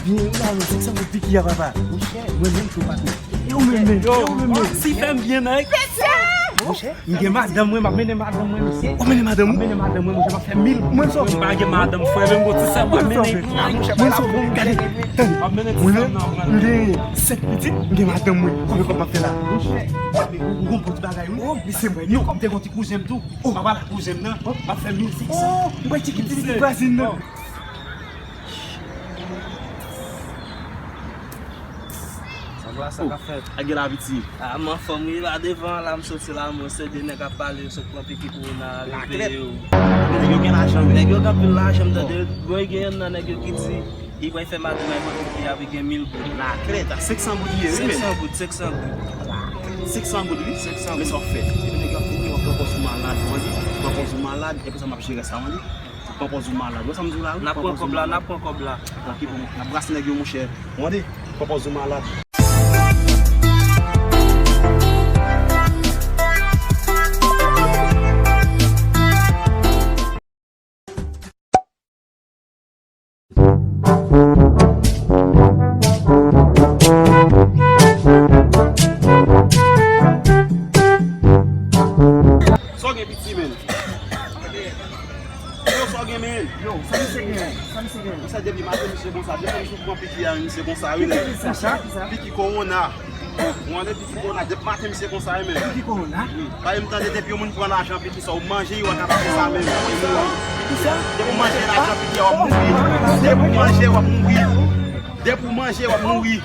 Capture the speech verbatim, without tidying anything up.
Ou la, non, sèk san goud piki a, papa. Monchè, mwen menm, sou patron. E ou menm, men? E ou menm, men? Si fè m byen, nèg. Monchè, m gen madanm mwen, m ap mennen madanm mwen, mesye. Ou mennen madanm ou? M ap mennen madanm mwen, monchè, m ap fè mil. Mwen sòf. M pa gen madanm, frè, menm gon ti sa, m ap mennen. Mwen sòf, gade. Tande. M ap mennen ti sa, non, m gen senk pitit, m gen madanm mwen. Konbyen kòb m ap fè la? Monchè, ou gon bon ti bagay, wi. Oh, mesye, mwen. Non, m te gon ti kouzen m tou. Oh, papa la kouzen m nan. M ap fè mil senk san. Oh, m pa tcheke ti vwazin nan. Sa va, sa ka fèt? Ak gen la piti. Ah, m anfòm, wi, la devan, la, m soti la, mwen se de nèg ap pale, yo sot pran piki kowona, yo peye yo. Nèg yo gen lajan, men. Nèg yo gen anpil lajan, m tande, mwen gen yonn nan nèg yo ki di, li pral fè madanm nan pran piki a, li gen mil goud. Laklèt, a senk san goud li ye, wi, men. Senk san goud, senk san goud. Senk san goud, wi. Senk san goud. Men sa w fè? Epi nèg yo ap vini, w ap pran pòz ou malad, w tande? Pran pòz ou malad, epi sa m ap jere sa, w tande? Pran pòz ou malad. Wè sa m di w la, wi? N ap pran kòb la, n ap pran kòb la. Tranki pou mwen. N ap brase nèg yo, monchè. Wande, pran pòz ou malad. Sa w gen piti, men? Yo, sa w gen, men? Yo, sa misye gen? Sa misye gen? Misye depi maten, misye konsa. Depi misye pran piki a, misye konsa, wi, nèg. Piki kisa? Piki kowona. Mwen, depi piki kowona, depi maten, misye konsa, wi, men. Piki kowona? Wi. Pa m tande depi yon moun pran lajan piki sa, ou manje, yo ka pase sa, men. Kisa? Depi w manje lajan piki a, w ap mouri. Depi w manje, w ap mouri. Depi w manje, w ap mouri.